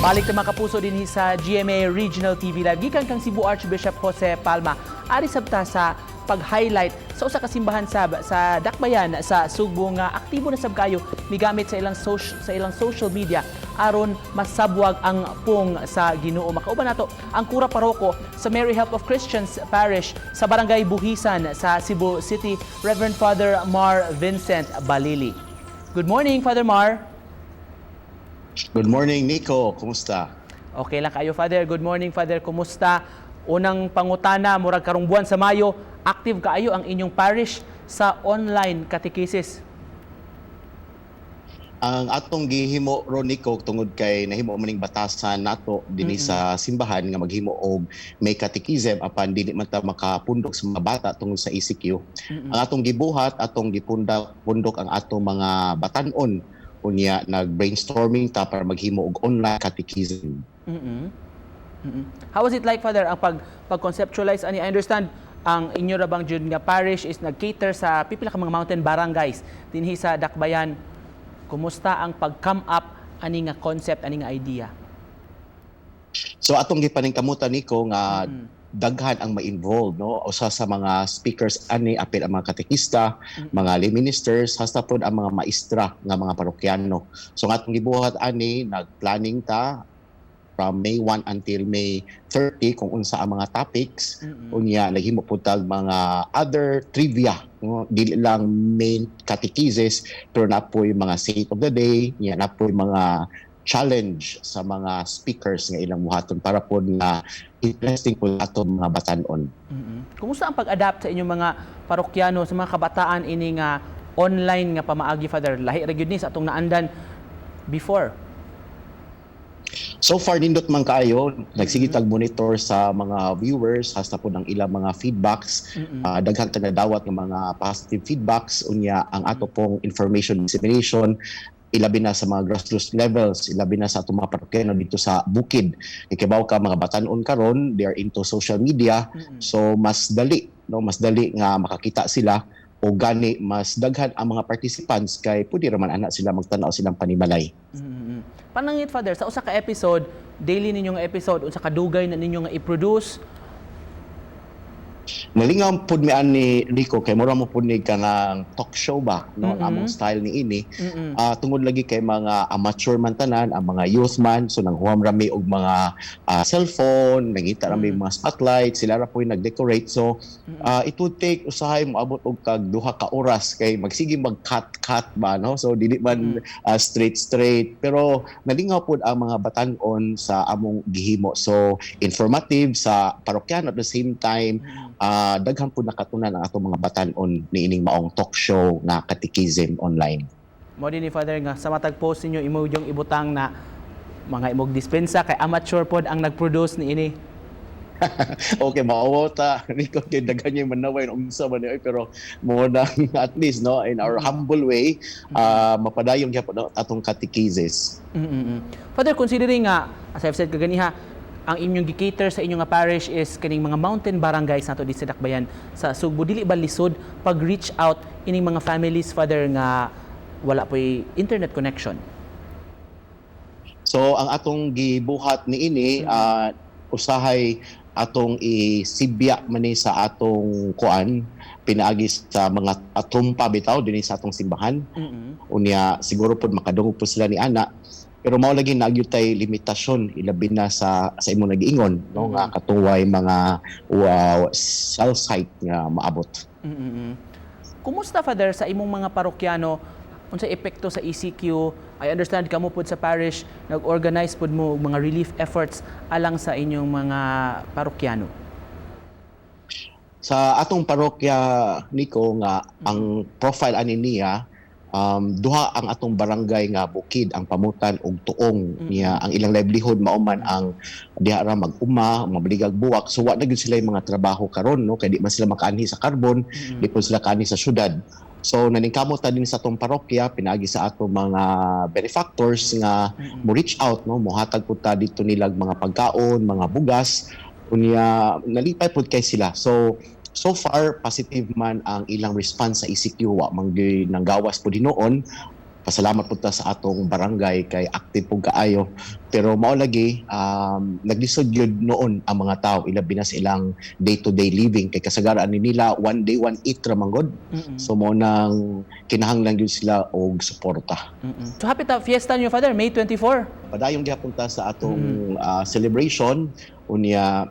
Balik ta, mga kapuso, dinhi sa GMA Regional TV Live. Gikan kang Cebu Archbishop Jose Palma. Ari sabta sa pag-highlight sa usa ka simbahan sab sa Dakbayan sa Sugbo nga aktibo na sab kayo migamit sa ilang social media aron masabwag ang pung sa Ginoo. Makauban nato ang kura paroko sa Mary Help of Christians Parish sa Barangay Buhisan sa Cebu City, Reverend Father Mar Vincent Balili. Good morning, Father Mar. Good morning, Nico. Kumusta? Okay lang kayo, Father. Good morning, Father. Kumusta? Unang pangutana, murag karong buwan sa Mayo, active kaayo ang inyong parish sa online catechesis. Ang atong gihimo ron, Nico, tungod kay nahimo maning batasan nato dinhi sa simbahan nga maghimo og may catechism apan dili man ta makapundok sa mga bata tungod sa ECQ. Ang atong gibuhat, atong gipunda pundok ang atong mga batan-on, unya nag-brainstorming ta para maghimo og online catechism. How was it like, Father, ang pag conceptualize ani? I understand ang inyo ra bang jud nga parish is nag-cater sa pipila ka mga mountain barangays dinhi sa Dakbayan. Kumusta ang pag-come up ani nga concept, ani nga idea? So atong gipaningkamutan, Nico, nga daghan ang ma-involve, no? Usa sa mga speakers ani, apil ang mga katekista, mga lay ministers, hasta pod ang mga maestra nga mga parokyano. So ang atong gibuhat ani, nagplanning ta from May 1 until May 30 kung unsa ang mga topics. Unya naghimo pud tag mga other trivia, no? Dili lang main catechesis pero napoy mga saint of the day nya, napoy mga challenge sa mga speakers nga ilang buhaton para pod nga interesting po atong mga batan-on. Kumusta ang pag-adapt sa inyong mga parokyano, sa mga kabataan ini nga online nga pamaagi, Father? Lahi ra gyud ni sa atong naandan before. So far nindot man kaayo, nagsige tag monitor sa mga viewers hasta po ng ilang mga feedbacks. Daghan ta nadawat ng mga positive feedbacks. Unya ang ato pong information dissemination, ilabi na sa mga grassroots levels, ilabi na sa atong mga parokyano dito sa bukid. Ikibaw ka, mga batan-on karon, they are into social media. So mas dali, no, mas dali nga makakita sila o gani mas daghan ang mga participants kay pwede raman ana sila magtan-aw silang panimalay. Panangit, Father, sa usa ka episode, daily ninyong episode, unsa ka dugay na ninyo nga i-produce? Nalingaw pud mi ani, Rico, kay mura mo pud ni kanang talk show ba, no, ang among style ni ini. Tungod lagi kay mga amateur man tanan, ang mga youth man, so nanghuam ra mi og mga cellphone, nangita ra mi mga spotlight, sila ra po'y nag-decorate. So it would take usahay moabot og kag 2 ka oras kay magsige mag-cut cut ba, no? So dili man straight straight, pero nalingaw pud ang mga batan-on sa among gihimo. So informative sa parokyano, at the same time daghan pud nakatunan ang atong mga batan-on niining maong talk show nga catechism online. Mo din ni, Father, nga sa matag post ninyo imo yung ibutang na mga imog dispensa kay amateur pod ang nag-produce ni ini. Okay, maawa ta, Rico, kay daghan yung manaway unsa man ni oy, pero mo na at least, no, in our humble way, mapadayon gyapon, no, atong catechesis. Father, considering nga, as I've said kaganiha, ang inyong gi-cater sa inyong nga parish is kaning mga mountain barangays nato di sa Dakbayan sa Sugbo, dili ba lisod pag reach out ining mga families, Father, nga wala po'y internet connection? So ang atong gibuhat niini, usahay atong isibya man ni sa atong kuan pinaagi sa mga atumpa bitaw dinhi sa atong simbahan. Unya siguro pod makadungog po sila ni ana, pero mao lagi naa gyud tay limitasyon, ilabi na sa imong nagiingon, no, nga katuway mga wow, cell site nga maabot. Kumusta, Father, sa imong mga parokyano, unsa epekto sa ECQ? I understand kamo pud sa parish nag-organize pud mo og mga relief efforts alang sa inyong mga parokyano. Sa atong parokya, Nico, nga ang profile ani niya, duha ang atong barangay nga bukid ang Pamutan ug Tuong niya. Ang ilang livelihood mao man ang diha ra mag-uma, mabaligag buwak, so wa na gyud sila yung mga trabaho karon, no, kay di man sila makaanhi sa karbon, di po sila kaanhi sa syudad. So naningkamot ta din sa atong parokya pinaagi sa atong mga benefactors nga mo reach out, no, mohatag pud ta dito nilag mga pagkaon, mga bugas. Unya nalipay pud kay sila. So so far positive man ang ilang response sa ECQ, wa man gyud nanggawas pud hinuon. Pasalamat pud ta sa atong barangay kay active pud kaayo. Pero mao lagi, naglisod gyud noon ang mga tao, ilabi na sa ilang day-to-day living kay kasagaran ni nila one day one eat ra man gud. So mao nang kinahanglan gyud sila og suporta. So happy ta fiesta niyo, Father, May 24. Padayon gihapon ta sa atong celebration. Unya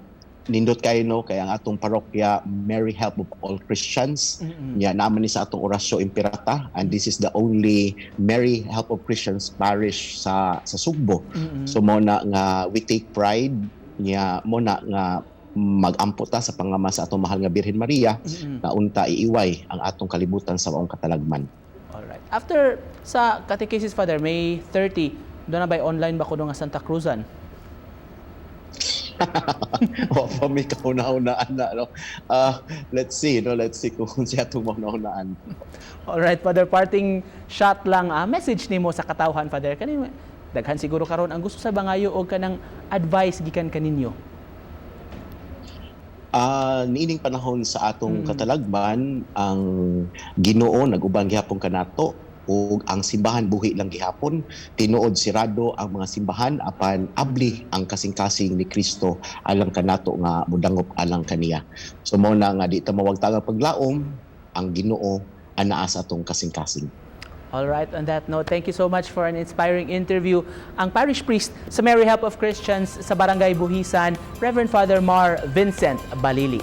nindot kayo, no, kay ang atong parokya, Mary Help of All Christians, nya naman ni sa atong Oratio Imperata, and this is the only Mary Help of Christians parish sa Sugbo. So mo na nga we take pride, nya mo na nga magampo ta sa pangama sa atong mahal nga Birhen Maria na unta iiway ang atong kalibutan sa maong katalagman. Alright. After sa catechesis, Father, May 30, duna na ba online ba kuno nga Santa Cruzan? Wa pa mi kahuna-hunaan na, no. Let's see, no, let's see kung siya atong mahuna-hunaan. Alright, Father, parting shot lang, message nimo sa katawhan, Father. Kani daghan siguro karon ang gusto sa bangayo og kanang advice gikan kaninyo. Niining panahon sa atong katalagman, ang Ginoo nag-uban gihapon kanato ug ang simbahan buhi lang gihapon. Tinuod, sirado ang mga simbahan, apan abli ang kasing-kasing ni Kristo alang kanato nga mudangop alang kaniya. So mao na nga di ta mawagtang paglaom, ang Ginoo anaa sa atong kasing-kasing. All right, on that note, thank you so much for an inspiring interview. Ang parish priest sa Mary Help of Christians sa Barangay Buhisan, Reverend Father Mar Vincent Balili.